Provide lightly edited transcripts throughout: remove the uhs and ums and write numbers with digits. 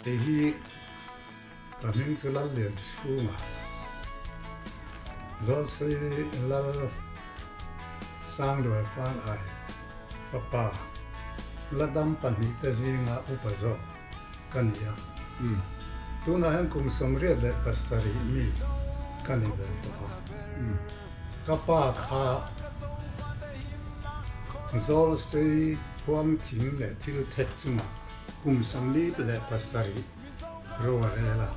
Kei hi ka hming chu Lallian chhunga Zawlsei Lal Sangluai Fang Ai fapa la dam pahnihte zinga upa zawk ka ni a. Tunah hian kum 87 mi ka ni ve tawh a. Ka pa kha Zawlsei Khuang thing leh thil thek chungah kum 47 ro a rel a,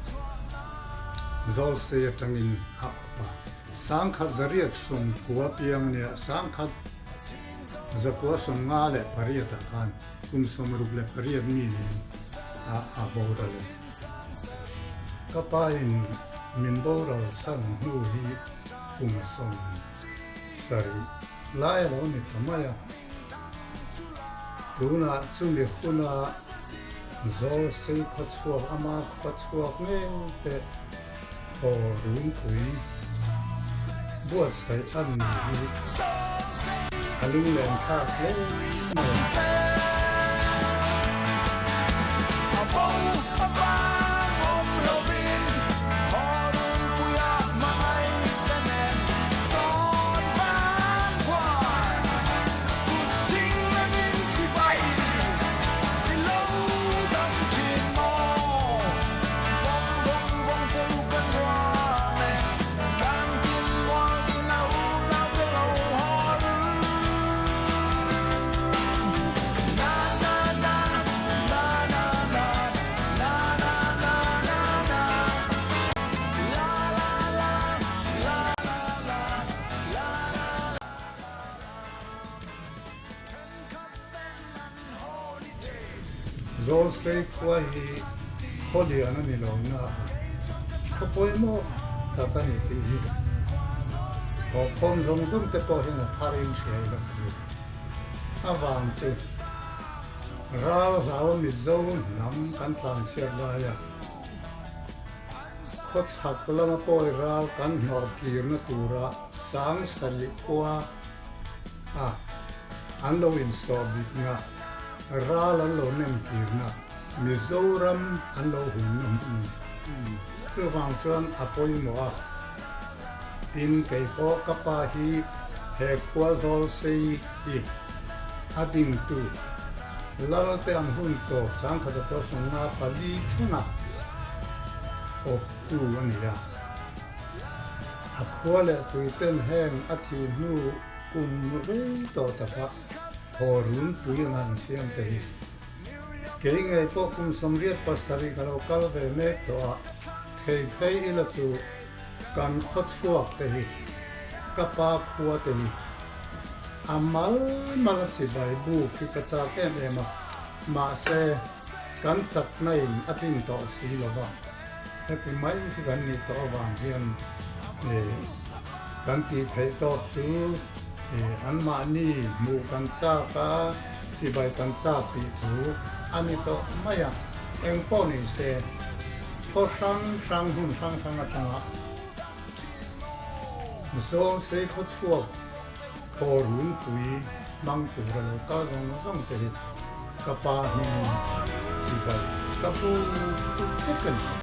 Zawlsei atangin a awp a. 1990 piang nia 1958 ah khan kum 68 mi niin a boral a. Ka pa in min boral san hnu hi kum 70 lai a lo ni ta mai a. Tunah chumi huna Zawlsei khawchhuak ama khawchhuak ngei te haw runpui buatsaih an ni hi a lunglen thlak hle mai a. Zawlsei khua hi khaw lian a ni lo na a, khaw pawimawh tak a ni tih hi thawhkhawm zawng zawng te pawh hian a thar in hria ila ka ring. A vang chu ral hlau Mizo hnam kan tlanchhiat laia Khawchhak lama pawi ral kan hnawh kirna tura 7000 khua a an lo insawh bitna, ral an lo nem kirna, Mizoram an lo humna hmun a ni. Chuvang chuan a pawimawh a, tin kei pawh ka pa hi he khua Zawlsei hi a dingtu Lalte an hun tawp 1954 thlenga awptu a ni a. A khua leh tuiten heng a thih hnu kum rei tawh takah thaw runpui an han siam te hi. Kei ngei pawh kum 87 ka lo kal ve mek tawh a, thei phei ila chu kan khaw chhuak te hi, ka pa khua te hi a mal mal a chibai buk hi ka chak em em a, mahse kan chakna in a tlin tawh si lo va, heti mai hi kan nih tawh avang hian kan tih theih tawk chu anmahni hmuh kan chak a, chibai kan chak tih thu a ni tawh mai a, engpawh ni se khaw hrang hrang hmun hrang hrang atanga Zawlsei khaw chhuak Thaw runpui hmang tur a lo kal zawng zawng te hi ka pa hmingin chibai ka pu vek a ni.